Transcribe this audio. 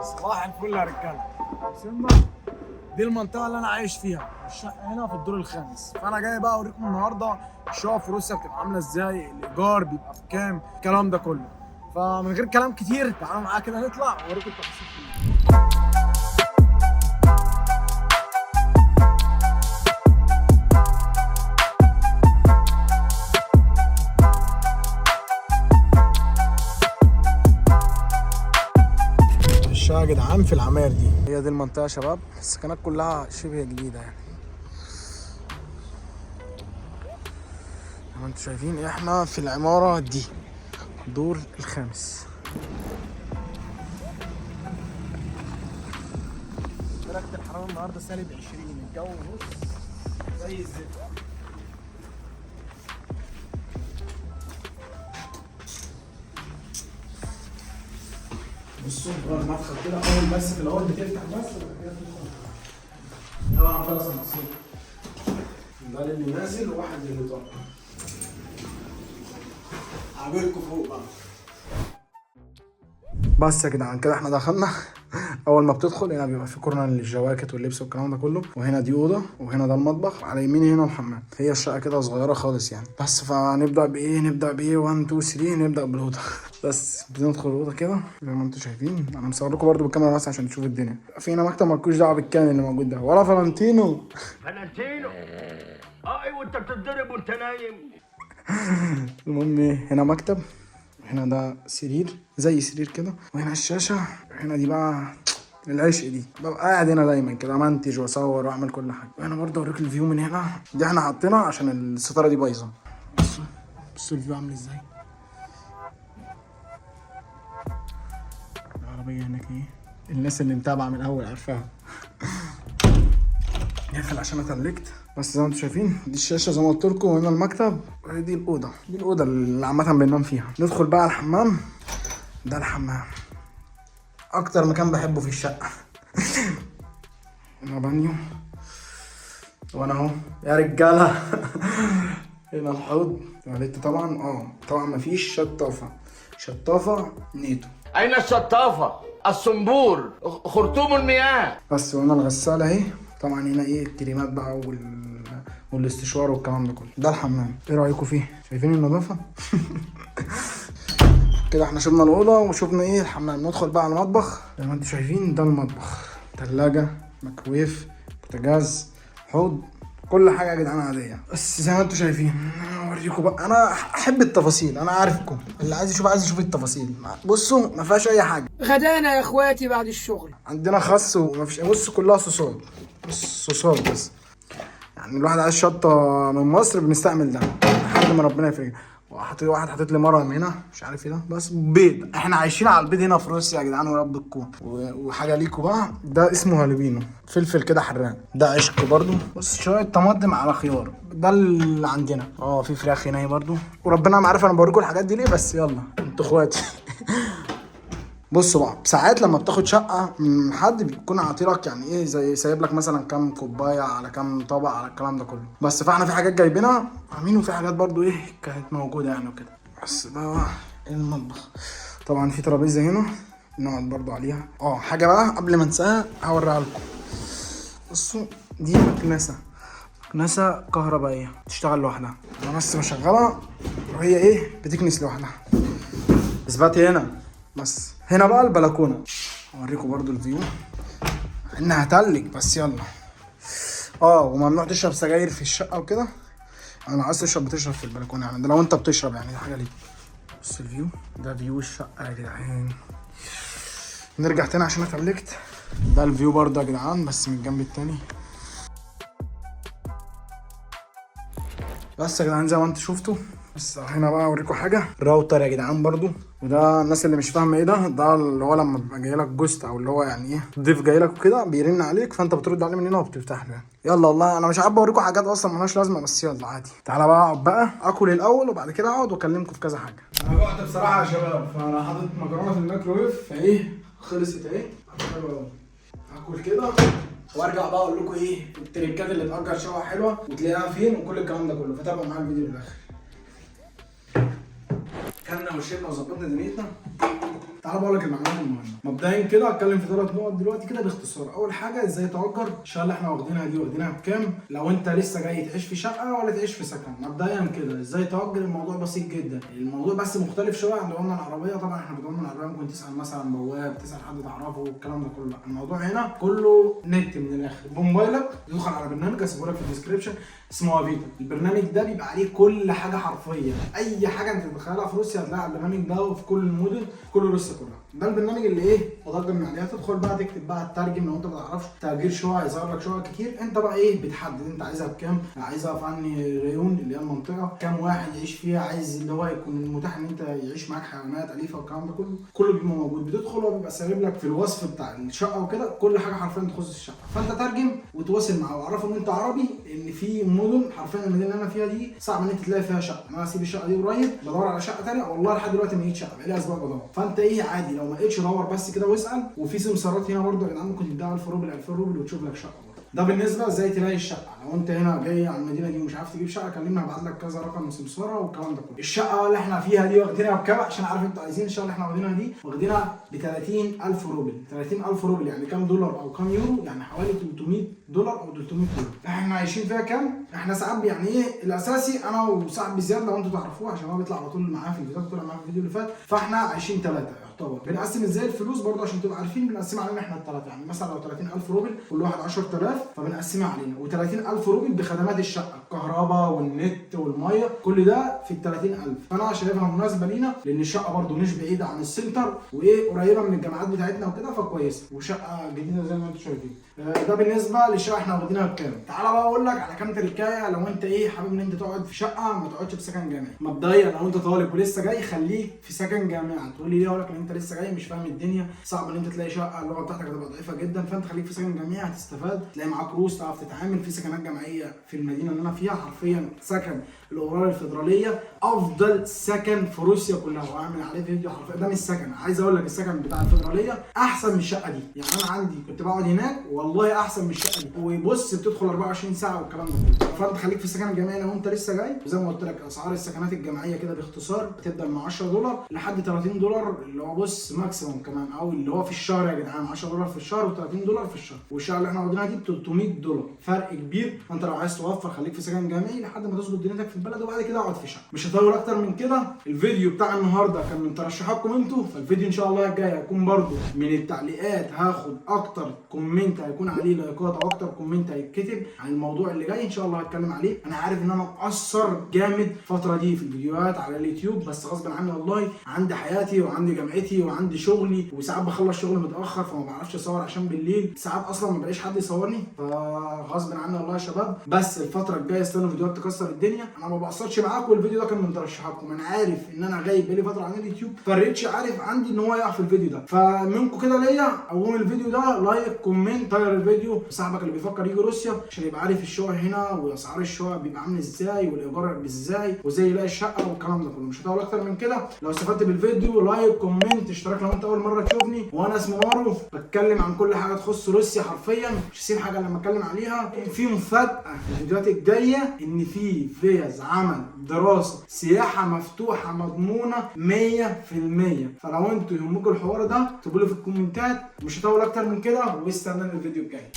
صباح الفل يا رجاله. وصلنا دي المنطقة اللي انا عايش فيها، الشقة هنا في الدور الخامس. فانا جاي بقى اوريكم النهارده الشقة في روسيا بتبقى عامله ازاي، الايجار بيبقى بكام، الكلام ده كله. فمن غير كلام كتير تعالوا معايا كده نطلع واوريكم التفاصيل كلها. الشقة يا جدعان في العماير دي، هي دي المنطقة يا شباب. السكنات كلها شبه جديدة يعني. زي ما انتم شايفين احنا في العمارة دي، الدور الخامس. درجة الحرارة النهاردة سالب 20، الجو بص زي الزفت. بصوا هو المدخل كده، اول بس في الاول بتفتح بس وبعد كده تدخل. طبعا فيها اسانسير، ده للي نازل وواحد للي طالع. قابلكوا فوق بقى. بس يا جدعان كده احنا دخلنا. اول ما بتدخل هنا بيبقى في corner للجواكت واللبس والكلام ده كله، وهنا دي اوضة، وهنا ده المطبخ، وعلى يميني هنا الحمام. هي الشقة كده صغيرة خالص يعني. بس فنبدا بايه؟ نبدا بايه؟ 1 2 3، نبدا بالاوضه. بس بندخل الاوضة كده زي ما انتم شايفين. انا مصور لكم برده بالكاميرا بس عشان تشوفوا الدنيا. في هنا مكتب، مالكوش دعوه بالكان اللي موجود ده ولا فالنتينو. فلانتينو، اه وانت بتتضرب وانت نايم. المهم ايه، هنا مكتب، هنا ده سرير زي سرير كده، وهنا الشاشة، هنا دي بقى العشق دي، ببقى قاعد هنا دايما كده امنتج واصور واعمل كل حاجة. وهنا برضه اوريك ال view من هنا، دي احنا حاطينها عشان الستارة دي بايظة. بصوا بصوا ال view عامل ازاي. العربية هناك ايه، الناس اللي متابعه من الاول عارفاها. نقفل عشان اتلكت. بس زي ما انتم شايفين دي الشاشة زي ما قلت لكم، وهنا المكتب، ودي الاوضة، دي الاوضة اللي عامة بننام فيها. ندخل بقى على الحمام. ده الحمام اكتر مكان بحبه في الشقة. هنا بانيو، وانا اهو يا رجاله. هنا الحوض، تواليت طبعا. طبعا مفيش شطافه، شطافه نيتو. اين الشطافه؟ الصنبور، خرطوم المياه. بس وهنا الغسالة اهي. طبعا هنا ايه الكريمات بقى والاستشوار والكلام ده كله. ده الحمام، ايه رأيكم فيه؟ شايفين النظافة؟ كده احنا شفنا الأوضة وشفنا ايه الحمام. ندخل بقى على المطبخ. زي ما انتم شايفين ده المطبخ، تلاجة، ميكروويف، بوتاجاز، حوض، كل حاجة يا جدعان عادية. بس زي ما انتم شايفين اوريكم بقى، انا احب التفاصيل، انا عارفكم اللي عايز يشوف عايز يشوف التفاصيل. بصوا ما فيهاش اي حاجة. غدانا يا اخواتي بعد الشغل. عندنا خس وما فيش، بص كلها صوصات، بص صوصات بس. يعني الواحد عايز شطه من مصر بنستعمل ده لحد ما ربنا يفرجها. وحاطط واحد حاطط لي مرهم هنا مش عارف ايه ده، بس بيض. احنا عايشين على البيض هنا في روسيا يا جدعان ورب الكون. وحاجه ليكوا بقى، ده اسمه هالوبينو، فلفل كده حراق، ده عشق برضو. بص شوية طماطم على خيار، ده اللي عندنا. في فراخ هنا برضو، وربنا ما عارف انا بوريكم الحاجات دي ليه، بس يلا انتوا اخواتي. بصوا بقى، ساعات لما بتاخد شقه من حد بيكون عاطيلك يعني ايه، زي سايب لك مثلا كام كوباية على كام طبق على الكلام ده كله. بس فاحنا في حاجات جايبينها عاملين، وفي حاجات برضو ايه كانت موجودة يعني وكده. بس ده المطبخ. طبعا في ترابيزة هنا نقعد برضو عليها. حاجة بقى قبل ما انساها هوريها لكم. بصوا دي مكنسة، مكنسة كهربائية تشتغل لوحدها. انا بس بشغلها وهي ايه بتكنس لوحدها. اثباتي هنا. بس هنا بقى البلكونه، اوريكم برضو ال view انها هتلج بس يلا. وممنوع تشرب سجاير في الشقة وكده. انا عايز تشرب بتشرب في البلكونه يعني، ده لو انت بتشرب يعني، دي حاجة ليك. بص ال view ده، view الشقة يا جدعان. نرجع تاني عشان اتلجت. ده ال view برضه يا جدعان بس من الجنب التاني. بس يا جدعان زي ما انتوا شفتوا. بس هنا بقى اوريكم حاجة، راوتر يا جدعان برضو. وده الناس اللي مش فاهمه ايه ده، ده اللي هو لما بيبقى جاي لك guest او اللي هو يعني ايه ضيف جاي لك وكده، بيرن عليك فانت بترد عليه من هنا وبتفتح له يعني. يلا والله انا مش عارف اوريكم حاجات اصلا مالهاش لازمه، بس يلا عادي. تعالى بقى اقعد بقى اكل الاول وبعد كده اقعد واكلمكم في كذا حاجة. انا جوعت بصراحة يا شباب، فانا حاطط مكرونه في الميكروويف فايه خلصت اهي، حلوة قوي. هاكل كده وارجع بقى اقول لكم ايه التريكات اللي تأجر شقه حلوة وتلاقيها فين وكل الكلام ده كله. فتابعوا معايا الفيديو للاخر. كلنا وشربنا وظبطنا دنيتنا. تعال بقول لك المعلومات المهمة. مبدئيا كده هتكلم في 3 نقط دلوقتي كده باختصار. اول حاجة ازاي تأجر الشقة اللي احنا واخدينها دي، واخدينها بكام؟ لو انت لسه جاي تعيش في شقه ولا تعيش في سكن. مبدئيا كده ازاي تأجر، الموضوع بسيط جدا. الموضوع بس مختلف شوية عن دورنا العربية. طبعا احنا بدورنا العربية ممكن تسال مثلا بواب، تسال حد تعرفه والكلام ده كله. الموضوع هنا كله نت من الاخر. بموبايلك تدخل على برنامج هسيبه لك في ال description اسمه افيتا. البرنامج ده بيبقى عليه كل حاجة حرفيا، اي حاجة انت تتخيلها في روسيا هتلاقيها على البرنامج ده، وفي كل المدن في كل روسيا كلها. ده البرنامج اللي ايه تترجم من عليه. تدخل بقى تكتب بقى تترجم، لو انت ما تعرفش تأجير شقق هيظهر لك شقق كتير. انت بقى ايه بتحدد انت عايزها بكام، عايزها في انهي район اللي هي المنطقة، كام واحد يعيش فيها، عايز اللي هو يكون متاح ان انت يعيش معاك حيوانات اليفه والكلام ده كله، كله بيبقى موجود. بتدخل وبيبقى سايب لك في الوصف بتاع الشقة وكده كل حاجة حرفيا تخص الشقة. فانت ترجم وتواصل معاه وعرفه ان انت عربي، ان في مدن حرفيا المدينة اللي انا فيها دي صعب ان انت تلاقي فيها شقه. انا هسيب الشقة دي قريب بدور على شقه ثانية، والله لحد دلوقتي ما لقيتش شقه، بقالي اسبوع بدور. فانت ايه عادي لو ما لقيتش دور بس كده واسال. وفي سمسارات هنا برضه يا جدعان ممكن تديها 1000 روبل 2000 روبل وتشوف لك شقه برضه. ده بالنسبة ازاي تلاقي الشقة. لو انت هنا جاي على المدينة دي ومش عارف تجيب شقه كلمني، هبعت لك كذا رقم سمساره والكلام ده كله. الشقة اللي احنا فيها دي واخدينها بكام؟ عشان عارف انتوا عايزين الشقة اللي احنا واخدينها دي واخدينها ب 30000 روبل. 30000 روبل يعني كام دولار او كام يورو؟ يعني حوالي 300 دولار او 300 يورو. احنا عايشين فيها كام؟ احنا ساعات يعني ايه الاساسي انا وصاحبي زياد لو انتوا تعرفوه عشان هو بيطلع على طول معايا في الفيديوهات، طلع معايا في الفيديو اللي فات. فاحنا عايشين 3 يعتبر. بنقسم ازاي الفلوس برضه عشان تبقوا عارفين؟ بنقسمها علينا احنا الثلاثة، يعني مثلا لو 30000 روبل كل واحد 10000 فبنقسمها علينا. و30000 روبل بخدمات الشقة، الكهرباء والنت والمية، كل ده في ال 30000. فانا شايفها مناسبة لينا لان الشقة برضه مش بعيدة عن ال center وايه قريبه من الجامعات بتاعتنا وكده، فكويسه وشقه جديدة زي ما انتم شايفين. ده بالنسبة للشقه احنا واخدينها بكام. تعالى بقى اقول لك على كام تركايه لو انت ايه حابب ان انت تقعد في شقه ما تقعدش في سكن جامعي. مبدئيا لو انت طالب ولسه جاي خليك في سكن جامعي. تقول لي ليه؟ اقول لك ان انت لسه جاي مش فاهم الدنيا، صعب ان انت تلاقي شقه، اللغة بتاعتك هتبقى ضعيفة جدا، فانت خليك في سكن جامعي هتستفاد، تلاقي معاك روس تعرف تتعامل. في سكنات جامعية في المدينة اللي انا فيها حرفيا سكن الاورال الفيدرالية افضل سكن في روسيا كلها، وهعمل عليه فيديو حرفيا. ده مش سكن، عايز اقول لك السكن بتاع الفيدرالية احسن من الشقة دي. يعني انا عندي كنت بقعد هناك والله احسن من الشقة دي، وبص بتدخل 24 ساعة والكلام ده كله. فانت خليك في السكن الجامعي لو انت لسه جاي. وزي ما قلت لك اسعار السكنات الجامعية كده باختصار بتبدا من 10 دولار لحد 30 دولار اللي هو بص maximum كمان، او اللي هو في الشهر يا جدعان 10 دولار في الشهر و30 دولار في الشهر. والشقه اللي احنا واخدينها دي ب 300 دولار، فرق كبير. فانت لو عايز توفر خليك في سكن جامعي لحد ما تظبط دنيتك في البلد وبعد كده اقعد في شقه. مش هطول اكتر من كده. الفيديو بتاع النهارده كان من ترشيحاتكم انتوا، فالفيديو ان شاء الله الجاي هيكون برده من التعليقات، هاخد اكتر comment هيكون عليه لايكات او اكتر comment هيتكتب عن الموضوع اللي جاي ان شاء الله هتكلم عليه. انا عارف ان انا مقصر جامد الفترة دي في الفيديوهات على اليوتيوب، بس غصب عني والله، عندي حياتي وعندي جامعتي وعندي شغلي، وساعات بخلص شغل متاخر فما بعرفش اصور عشان بالليل ساعات اصلا ما بلاقيش حد يصورني، فغصب عني والله يا شباب. بس الفترة الجاية استنوا فيديوهات تكسر الدنيا. انا ما بقصرش معاكم، والفيديو ده كان من ترشيحاتكم. انا عارف ان انا غايب بقالي فترة عن اليوتيوب، فال reach عارف عندي ان هو يقع في الفيديو ده، فمنكم كده ليا قوم الفيديو ده like comment share الفيديو لصاحبك اللي بيفكر يجي روسيا عشان يبقى عارف الشقق هنا واسعار الشقق بيبقى عامل ازاي والايجار ازاي وازاي يلاقي الشقة والكلام ده كله. مش هطول اكتر من كده. لو استفدت بالفيديو like comment اشتراك لو انت اول مرة تشوفني. وانا اسمي مارو، بتكلم عن كل حاجة تخص روسيا حرفيا، مش هسيب حاجة لما اتكلم عليها. في مفاجاة في الفيديوهات الجاية ان في فيز عمل دراسة سياحة مفتوحة مضمونه 100%، فلو انتوا يهمكم الحوار ده اكتبوا لي في الكومنتات. مش هطول اكتر من كده واستنوني الفيديو الجاي.